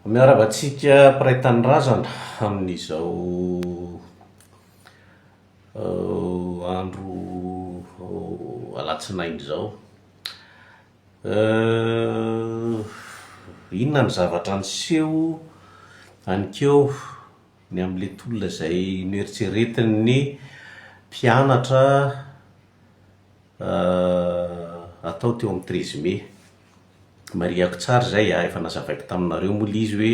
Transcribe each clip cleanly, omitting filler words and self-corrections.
Miarahaba antsika mpiray tanindrazana amin'izao andro alatsinainy izao. Inona ny zavatra niseho anikeo ny amin'ilay tolona izay noeritreretin'ny mpianatra atao teo amin'ny treize mai. Marihako tsara izay a, efa nazavaiko taminareo moa ilay izy hoe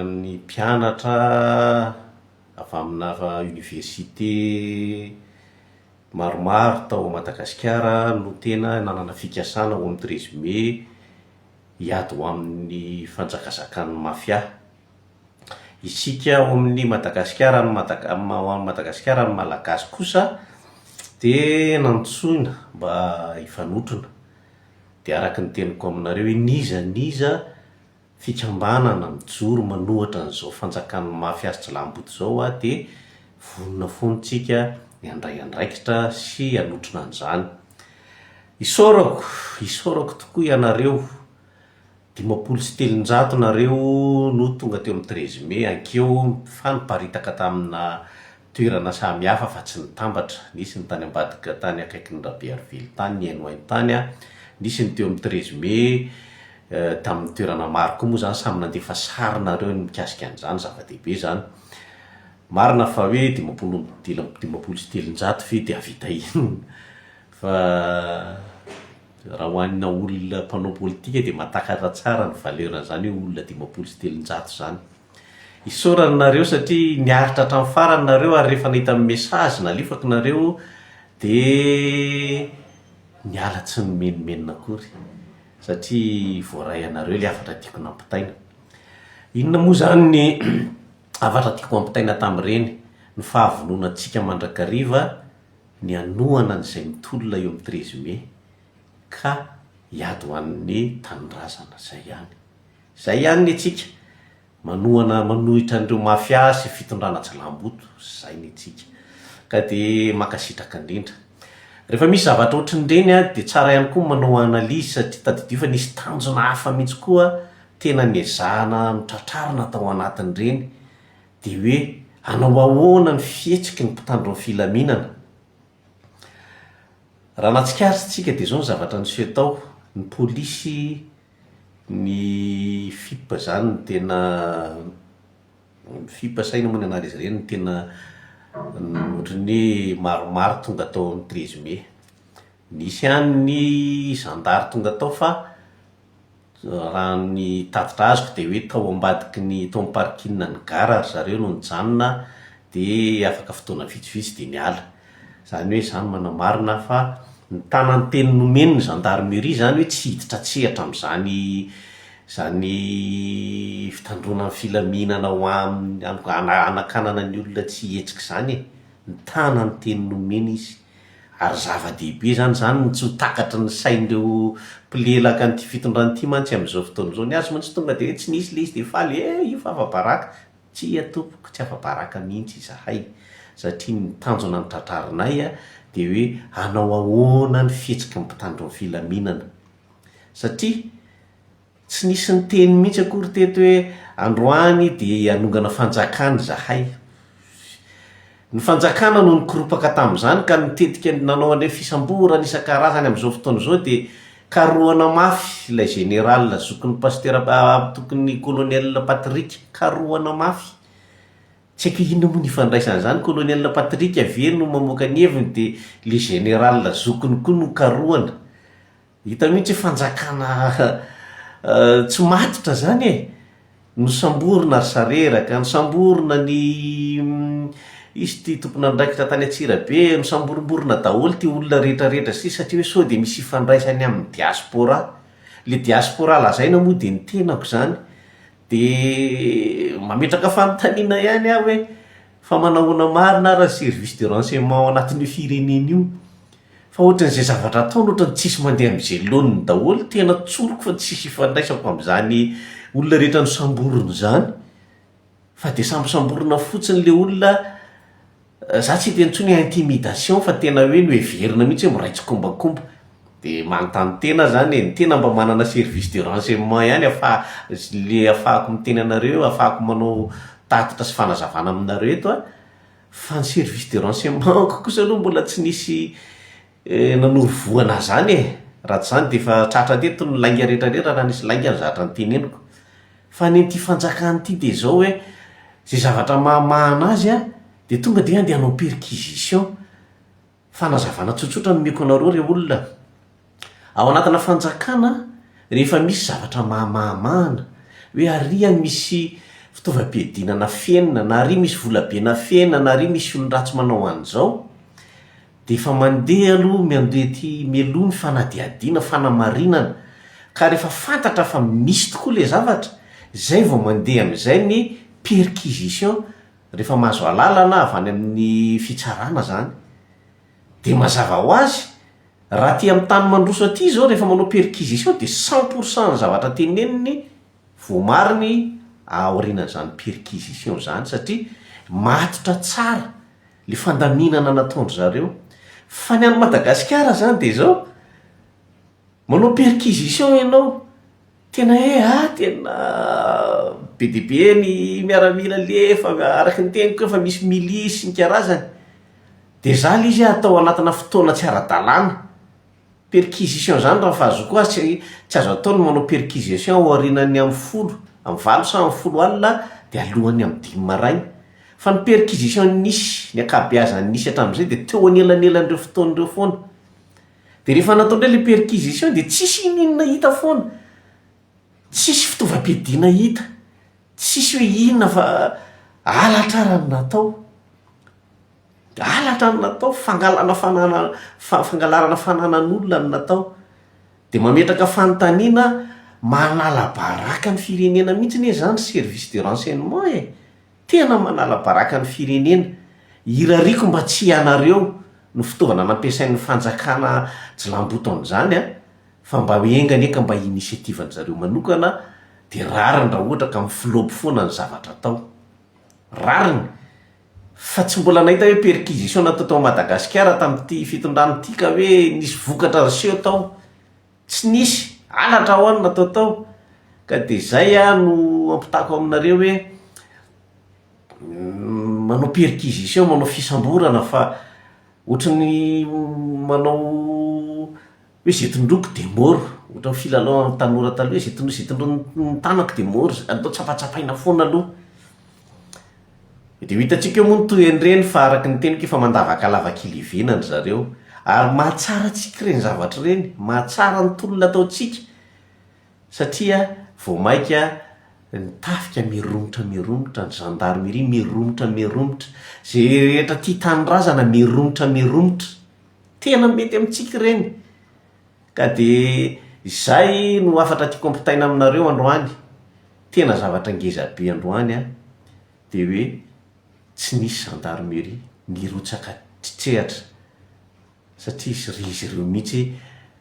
ny mpianatra avy amina université maromaro tao Madagasikara no tena nanana fikasana ho amin'ny treize mai hiady ho amin'ny fanjakazakan'ny mafia. Isika ao amin'ny Madagasikara ny Madaga- ao amin'i Madagasikara ny Malagasy kosa dia nantsoina mba hifanotrona. Dia araka ny teniko aminareo hoe n'iza n'iza fikambanana mijoro manohatra an'izao fanjakan'ny mafia sy jiolahimboto izao dia vonona foana isika ny handray andraikitra sy hanotrona an'izany. Isaorako, isaorako tokoa ianareo 350 nareo no tonga teo amin'ny treize mai ankeo fa niparitaka tamina toerana samy hafa fa tsy nitambatra, nisy ny tany ambadika tany akaikin'ny Rabearivelo tany nihainohaino tany an, nisy ny teo amin'ny treize mai tamin'ny toerana maro koa moa zany samy nandefa sary nareo ny mikasika an'izany, zava-dehibe izany. Marina fa hoe 50 350 ve dia hahavita inona fa. Raha ho an'na olona mpanao politika dia mahatakatra tsara ny valeur-n'izany hoe olona 350 izany. Isaorana nareo satria niaritra hatramin'ny farany nareo ary rehefa nahita ny message nalefako nareo dia niala tsy nimenomenona akory satria voaray anareo ilay hafatra tiako nampitaina. Inona moa izany ny hafatra tiako hampitaina tamin'ireny? Ny fahavononantsika mandrakariva ny hanohana an'izay mitolona eo amin'ny treize mai ka hiady ho an'ny tanindrazana. Zay ihany. Zay ihany ny antsika. Manohana, manohitra an'ireo mafia sy fitondrana jilamboto. Zay ny antsika. Ka dia mankasitraka indrindra. Rehefa misy zavatra ohatrin'ireny dia tsara ihany koa ny manao analyse satria tadidio fa nisy tanjona hafa mihitsy koa tena nezahana notratrarina tao anatin'ireny. Dia hoe hanao ahoana ny fihetsiky ny mpitandro ny filaminana? Raha nahatsikaritra isika dia izao ny zavatra niseho tao, ny polisy, ny FIP izany no tena, ny FIP sa inona moa ny anaran'izy ireny no tena ohatran'ny hoe maromaro tonga tao amin'ny treize mai. Nisy ihany ny zandary tonga tao fa Raha ny tatitra azoko dia hoe tao ambadiky ny, tao amin'ny parking ny gara ry zareo no nijanona dia afaka fotoana vitsivitsy dia niala. Izany hoe izany manamarina fa nitana ny teny nomeny ny gendarmerie izany hoe tsy hiditra an-tsehatra amin'izany izany fitandroana ny filaminana ho amin'ny hanakanana ny olona tsy hihetsika izany e. Nitana ny teny nomeny izy. Ary zava-dehibe izany, izany no tsy ho takatry ny sain'ireo mpilelaka an'ity fitondrana ity mantsy amin'izao fotoana izao. Ny azy mantsy tonga dia hoe tsy nisy ilay izy dia faly, eh io fa afa-baraka. Tsia tompoko, tsy afa-baraka mihitsy izahay, satria ny tanjona notratrarinay dia hoe hanao ahoana ny fihetsiky ny mpitandro ny filaminana. Satria Tsy nisy niteny mihitsy akory teto hoe androany dia hanongana fanjakana izahay. Ny fanjakana no nikoropaka tamin'izany ka nitetika nanao an'ireny fisamborana isan-karazany amin'izao fotoana izao dia karohana mafy ilay général zokin'ny pasitera tokin'ny colonel Patrick, karohana mafy. Tsy haiko inona moa ny ifandraisan'izany, colonel Patrick ve no mamoaka ny heviny dia ilay général zokiny koa no karohana. Hita mihitsy hoe fanjakana tsy matotra zany e! Nosamborina ry Sareraka, nosamborina ny izy ity tompon'andraikitra tany Antsirabe, nosamborimborina daholo ity olona rehetra rehetra ity satria hoe sao dia misy ifandraisany amin'ny diaspora. Le diaspora lazaina moa dia ny tenako zany. Dia mametraka fanontaniana ihany aho hoe fa manahoana marina ary ny service de renseignement ao anatin'io firenena io? Fa ohatran'izay zavatra ataony ohatran'ny tsisy mandeha amin'izay laoniny daholo, tena tsoriko fa tsisy ifandraisako amin'izany olona rehetra nosamborina izany, fa dia sambosamborina fotsiny le olona, za tsy hiteny intsony hoe intimidation fa tena hoe noheverina mihitsy hoe miray tsikombakomba. De manontany tena aho zany e, ny tena mba manana service de renseignement ihany ahafaha, le ahafahako miteny anareo, ahafahako manao tatitra sy fanazavana aminareo eto an, fa ny service de renseignement-ko kosa aloha mbola tsy nisy nanoro voa anah zany e! Raha tsy zany de efa tratra teto ny lainga rehetra rehetra raha nisy lainga ny zavatra noteneniko. Fa ny an'ity fanjakana ity de zao hoe, zay zavatra mahamahana azy an, de tonga de andeha hanao perquisition. Fanazavana tsotsotra no omeko anareo re olona. Ao anatina fanjakana, rehefa misy zavatra mahamahamahana, hoe ary any misy fitaovam-piadiana nafenina, na ary misy volabe nafenina, na ary misy olon-dratsy manao an'izao, dia efa mandeha aloha miandeha aty mialoha ny fanadihadiana, fanamarinana. Ka rehefa fantatra fa misy tokoa ilay zavatra, izay vao mandeha amin'izay ny perquisition, Rehefa mahazo alalana avy any amin'ny fitsarana zany de mazava ho azy raha aty amin'ny tany mandroso aty zao rehefa manao perquisition de 100% ny zavatra teneniny voamariny aorianan'izany perquisition zany satria matotra tsara le fandaminana nataon-dry zareo. Fa ny any Madagasikara zany de zao, manao perquisition ianao, Tena hoe ah tena be dia be ny miaramila alefa, araka ny teniko efa misy milisy sy ny karazany, dia za le izy atao anatina fotoana tsy ara-dalàna, perquisition zany raha ny fahazoako azy tsy tsy azo atao ny manao perquisition aorianan'ny amin'ny folo, amin'ny valo sa amin'ny folo alina dia alohan'ny amin'ny dimy maraina, fa ny perquisition nisy, ny ankabeazany nisy hatramin'izay dia teo anelanelan'ireo fotoana ireo foana. Dia rehefa natao indray ilay perquisition dia tsisy ininona hita foana, tsisy fitaovam-piadiana hita, tsisy hoe inona fa halatra ara no natao, halatra no natao, fangalana fanana- fangalarana fananan'olona no natao. Dia mametraka fanontaniana manala baraka ny firenena mihitsy anie izany service de renseignement e! Tena manala baraka ny firenena. Irariako mba tsy ianareo no fitaovana nampiasain'ny fanjakana jilamboto amin'izany an, fa mba enga anie ka mba initiative-n'ny zareo manokana dia rariny raha ohatra ka mi-flop foana ny zavatra atao. Rariny. Fa tsy mbola nahita hoe perquisition natao tao Madagasikara tamin'ity fitondrana ity ka hoe nisy vokatra niseho tao. Tsy nisy, halatra ho'a no natao tao, ka dia izay no ampitako aminareo hoe manao perquisition, manao fisamborana fa ohatry ny manao hoe izay tondroiko dia mort, ohatry ny filalaovan'ny tanora taloha hoe izay tondro- izay tondroin'ny tanako dia mort, atao tsapatsapaina foana aloha. Dia ho hitantsika eo moa ny tohin'ireny fa araka ny teniko efa mandavaka lavak'ilivena ry zareo. Ary mahatsara antsika ireny zavatra ireny, mahatsara ny tolona ataontsika satria vao mainka ny tafika miromotra miromotra, ny gendarmerie miromotra miromotra, izay rehetra tia tanindrazana miromotra miromotra. Tena mety amintsika ireny. Ka dia izay no hafatra tiako ampitaina aminareo androany, tena zavatra ngeza be androany an, dia hoe tsy nisy gendarmerie nirotsaka an-tsehatra satria izy ry izy ireo mihitsy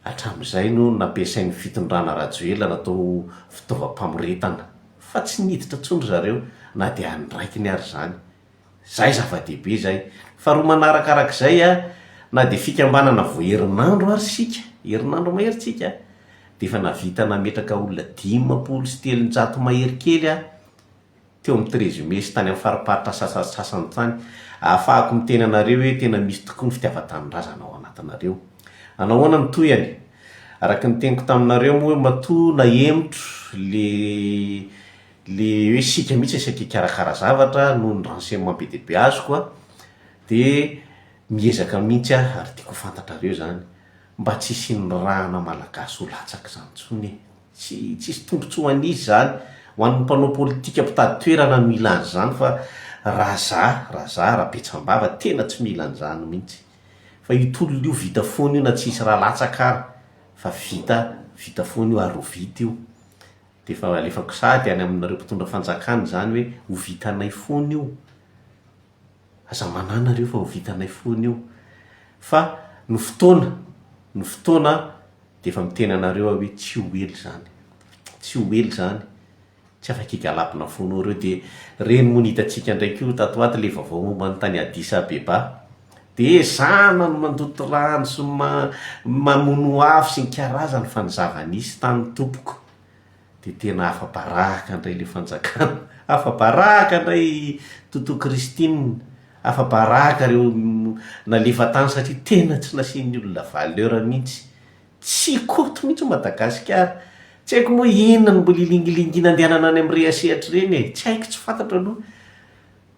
hatramin'izay no nampiasain'ny fitondrana Rajoelina natao fitaovam-pamoretana fa tsy niditra intsony ry zareo na dia andraikiny ary izany. Zay zava-dehibe zay. Faharoa manarakarak'izay a, na dia fikambanana vao herinandro ary isika, herinandro mahery tsika, dia efa nahavita nametraka olona 350 mahery kely aho teo amin'ny treize mai sy tany amin'ny fariparitra sasantsasany tany. Ahafahako miteny anareo hoe tena misy tokoa ny fitiavan-tanindrazana ao anatinareo. Hanao ahoana ny tohiny? Araka ny teniko taminareo moa hoe matoa nahemotro le Le hoe isika mihitsy saika hikarakara zavatra noho ny renseignement be dia be azoko a, de miezaka mihitsy aho ary tiako ho fantatrareo zany, mba tsy hisian'ny rà-na malagasy ho latsaka izany intsony e! Tsy tsisy tombotsoa ho an'iza izany, ho an'ny mpanao politika mpitady toerana no mila an'izany fa raha za, raha za Rabetsambava tena tsy mila an'izany mihitsy, fa io tolona io vita foana io na tsy hisy rà latsaka ary fa vita, vita foana io ary ho vita io. Dia efa alefako sahady any aminareo mpitondra fanjakana izany hoe ho vitanay foana io. Aza manahy nareo fa ho vitanay foana io. Fa ny fotoana, ny fotoana dia efa miteny anareo aho hoe tsy ho ela izany. Tsy ho ela izany. Tsy afaka higalabona foana eo ireo. Dia ireny moa no hitantsika indray koa tato ho ato ilay vaovao momba ny tany Addis Abeba. Dia ezahana ny mandoto rano sy mamono afo sy ny karazany fa ny zava-nisy tany tompoko dia tena afa-baraka indray ilay fanjakana, afa-baraka indray Toto Christine, afa-baraka ireo nalefa tany satria tena tsy nasian'ny olona valeur mihitsy. Tsy koto mihitsy Madagasikara. Tsy haiko moa inona no mbola ilingilingiana andehanana any amin'ireny sehatra ireny e! Tsy haiko, tsy fantatro aloha.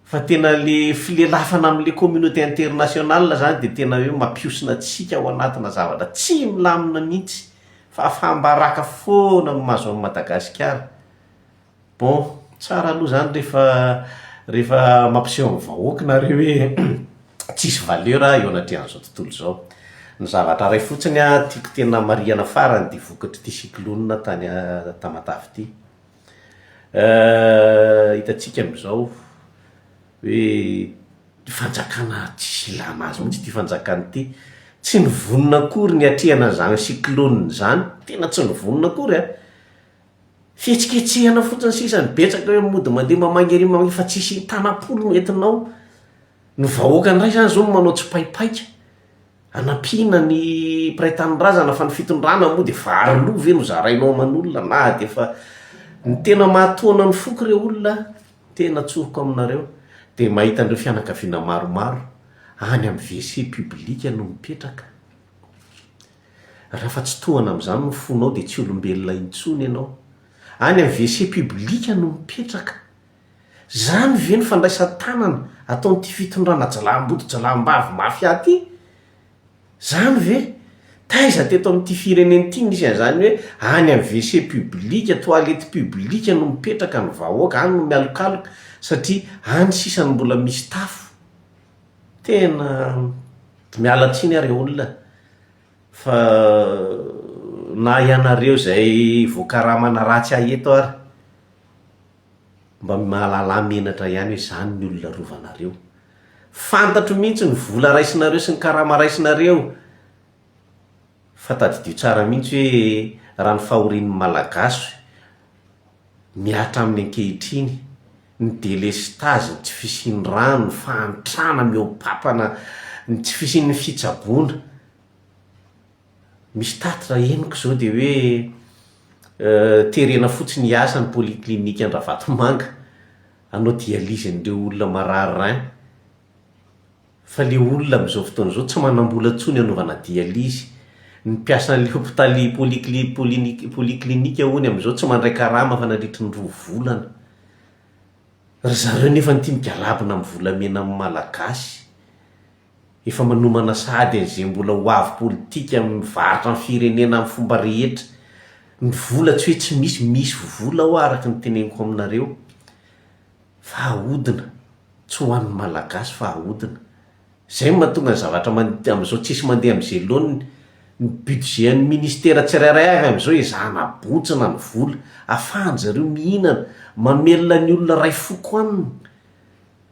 Fa tena le filelafana amin'le communauté internationale zany dia tena hoe mampiosina antsika ao anatina zavatra tsy milamina mihitsy. Fahafaham-baraka foana no mahazo an'i Madagasikara. Bon, tsara aloha zany rehefa rehefa mampiseho amin'ny vahoaka nareo hoe tsisy valeur eo anatrehan'izao tontolo izao. Ny zavatra iray fotsiny tiako tena marihana farany dia vokatr'ity cyclone tany Tamatave ity. Hitantsika amin'izao hoe fanjakana tsisy ilana azy mihitsy ity fanjakana ity. Tsy nivonona akory ny hiatrehana an'izany cyclone izany, tena tsy nivonona akory an! Fihetsiketsehana fotsiny sisa no betsaka hoe mody mandeha mamangy ery mamangy fa tsisy tanam-polo no entinao. Ny vahoaka indray izany izao no manao tsipaipaika hanampiana ny mpiray tanindrazana fa ny fitondrana moa dia vary lo ve no zarainao aman'olona na dia efa ny tena mahatohana ny foko re olona tena tsoriko aminareo dia mahita an'ireo fianakaviana maromaro any amin'ny WC public no mipetraka. Raha fa tsy tohana amin'izany ny fonao dia tsy olombelona intsony ianao. Any amin'ny WC public no mipetraka. Zany ve ny fandraisan-tanana ataon'ity fitondrana jalaham-boto jalaham-bavy mafia ty? Zany ve? Taiza teto amin'ity firenena ity nisy an'izany hoe any amin'ny WC public, toilette public no mipetraka ny vahoaka, any no mialokaloka satria any sisa no mbola misy tafo. Tena miala tsiny aho re olona fa na ianareo izay voakaramana ratsy ahy eto ary Mba mahalalà menatra ihany hoe izany ny olona arovanareo. Fantatro mihitsy ny vola raisinareo sy ny karama raisinareo fa tadidio tsara mihitsy hoe raha ny fahorian'ny Malagasy mihatra aminy ankehitriny, ny delestazy, ny tsy fisian'ny rano, ny fahantrana mihoa-papana, ny tsy fisian'ny fitsaboana. Misy tatitra henoko izao dia hoe terena fotsiny hiasa ny polyclinique Andravatomanga hanao dialyse an'ireo olona marary rein fa le olona amin'izao fotoana izao tsy manam-bola intsony hanaovana dialyse. Ny mpiasan'ilay hopitaly polycli- polinique polyclinique hono amin'izao tsy mandray karama fa nandritry ny roa volana. Ry zareo nefa ity migalabona amin'ny volamena amin'ny Malagasy. Efa manomana sahady an'izay mbola ho avy politika mivarotra ny firenena amin'ny fomba rehetra. Ny vola tsy hoe tsy misy, misy vola ao araka ny teneniko aminareo fa ahodina, tsy ho an'ny Malagasy fa ahodina. Izay no mahatonga ny zavatra amin'izao tsisy mandeha amin'izay laoniny. Ny budget an'ny ministera tsirairay avy amin'izao ezahana abontsina ny vola, afahan-dry zareo mihinana, mamelona ny olona iray foko aminy.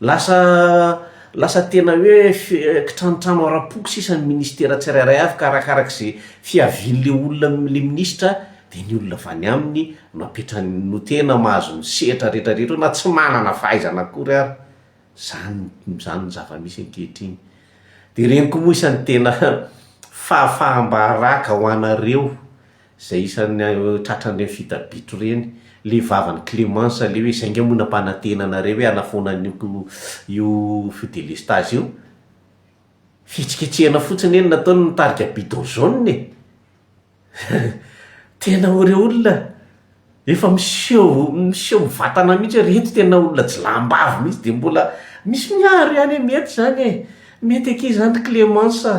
Lasa lasa tena hoe kitranotrano ara-poko sisa ny ministera tsirairay avy ka arakarak'izay fiavian'le olona le minisitra dia ny olona avy any aminy no apetrany no tena mahazo ny sehatra rehetra rehetra eo na tsy manana fahaizana akory ary. Zany zany ny zava-misy ankehitriny. Dia ireny koa moa isan'ny tena fahafaham-baraka ho anareo Izay isan'ny tratran'ireny fita-bitro ireny, le vavan'i Clemence le hoe izay ange moa nampanantena anareo hoe hanafoana an'io io delestage io. Fihetsiketsehana fotsiny eny nataony nitarika bidon jaune e! Tena ireo olona efa miseho miseho mivantana mihitsy hoe reto tena olona jiolahim-bavy mihitsy dia mbola misy miaro ihany hoe mety izany e! Mety akia izany ry Clemence a!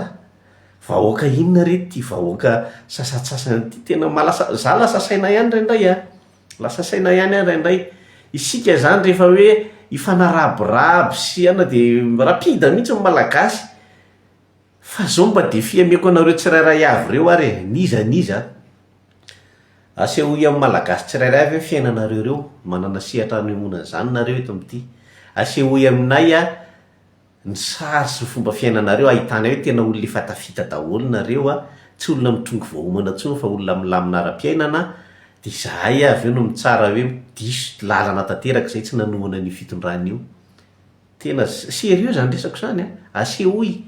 Vahoaka inona re ity vahoaka sasantsasany ity? Tena mahalasa, za lasa saina ihany indraindray a! Lasa saina ihany aho indraindray. Isika izany rehefa hoe hifanarabiraby sy anona dia rapide mihitsy ny Malagasy. Fa zao mba défi ameko anareo tsirairay avy ireo ary e, n'iza n'iza. Asehoy amin'ny Malagasy tsirairay avy hoe fiainanareo ireo, manana sehatra hanehoana an'izany nareo eto amin'ity. Asehoy aminay a. Ny sary sy ny fomba fiainanareo ahitana hoe tena olona efa tafita daholo nareo a, tsy olona mitrongy voaomana intsony fa olona milamina ara-piainana, dia izahay avy eo no mitsara hoe diso lalana tanteraka izay tsy nanohana an'io fitondrana io. Tena sérieux izany resako izany a! Asehoy.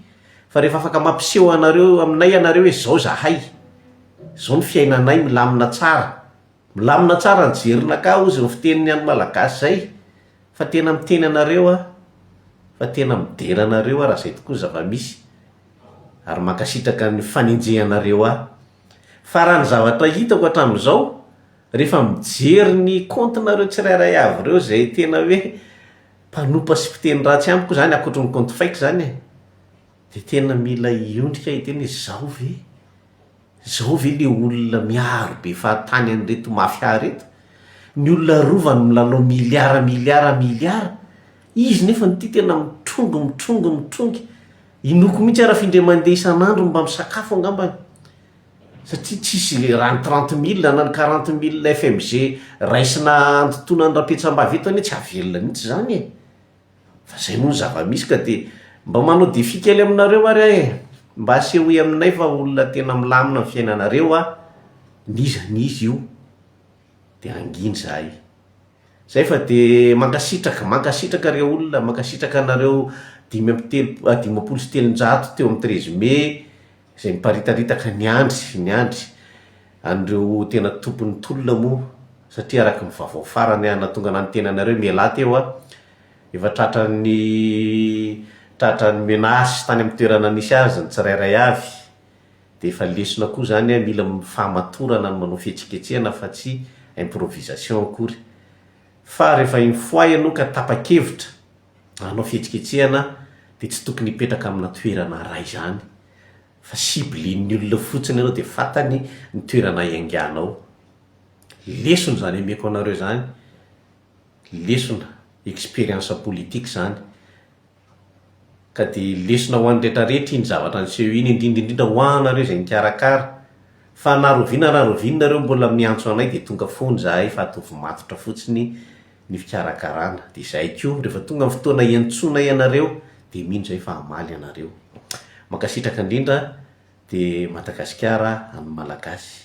Fa rehefa afaka mampiseho anareo aminay ianareo hoe zao zahay, zao ny fiainanay milamina tsara, milamina tsara ny jerinakahy hozy ny fitenin'ny an'ny Malagasy zay, fa tena miteny anareo aho, fa tena midera anareo aho raha zay tokoa ny zava-misy, ary mankasitraka ny fanenjehanareo ahy. Fa raha ny zavatra hitako hatramin'izao, rehefa mijery ny compte-nareo tsirairay avy ireo izay tena hoe mpanompa sy mpiteny ratsy amiko izany ankoatry ny compte fake izany e, dia tena mila hiondrika hiteny hoe izao ve? Izao ve le olona miaro be fahatany an'ireto mafia ireto? Ny olona arovany milalao miliara miliara miliara, izy nefa ity tena mitrongy mitrongy mitrongy, inoako mihitsy ara fa indray mandeha isan'andro mba misakafo angambany. Satria tsisy raha ny 30 mille na ny 40 mille FMG raisina andotoana an'i Rapetsambava eto anie tsy hahavelona mihitsy izany e! Fa izay moa ny zava-misy ka dia mba manao défi kely aminareo ary aho e! Mba asehoy aminay fa olona tena milamina ny fiainanareo a! N'iza n'iza io dia hangina izahay. Zay fa dia mankasitraka, mankasitraka re olona, mankasitraka anareo 355 teo amin'ny 13 mai, Izay miparitaritaka niandry niandry an'ireo tena tompon'ny tolona moa satria araka ny vaovao farany nahatonga anah niteny anareo mialà teo aho efa tratran'ny tratran'ny menace tany amin'ny toerana nisy azy ny tsirairay avy dia efa lesona koa izany mila fahamatorana ny manao fihetsiketsehana fa tsy improvisation akory fa rehefa une fois ianao ka tapa-kevitra hanao fihetsiketsehana dia tsy tokony hipetraka amina toerana iray izany fa ciblen'ny olona fotsiny ianao dia fantany ny toerana hiainganao. Lesona izany ameko anareo izany, lesona, expérience politique izany. Ka dia lesona ho an'ny retraretra iny zavatra niseho iny, indrindra indrindra ho anareo izay nikarakara. Fa na rahoviana na rahoviana nareo mbola miantso anay dia tonga foana izahay fa ataovy matotra fotsiny ny fikarakarana. Dia izahay koa rehefa tonga ny fotoana hiantsoanay anareo dia mino izahay fa hamaly anareo. Mankasitraka indrindra dia Madagasikara an'ny Malagasy.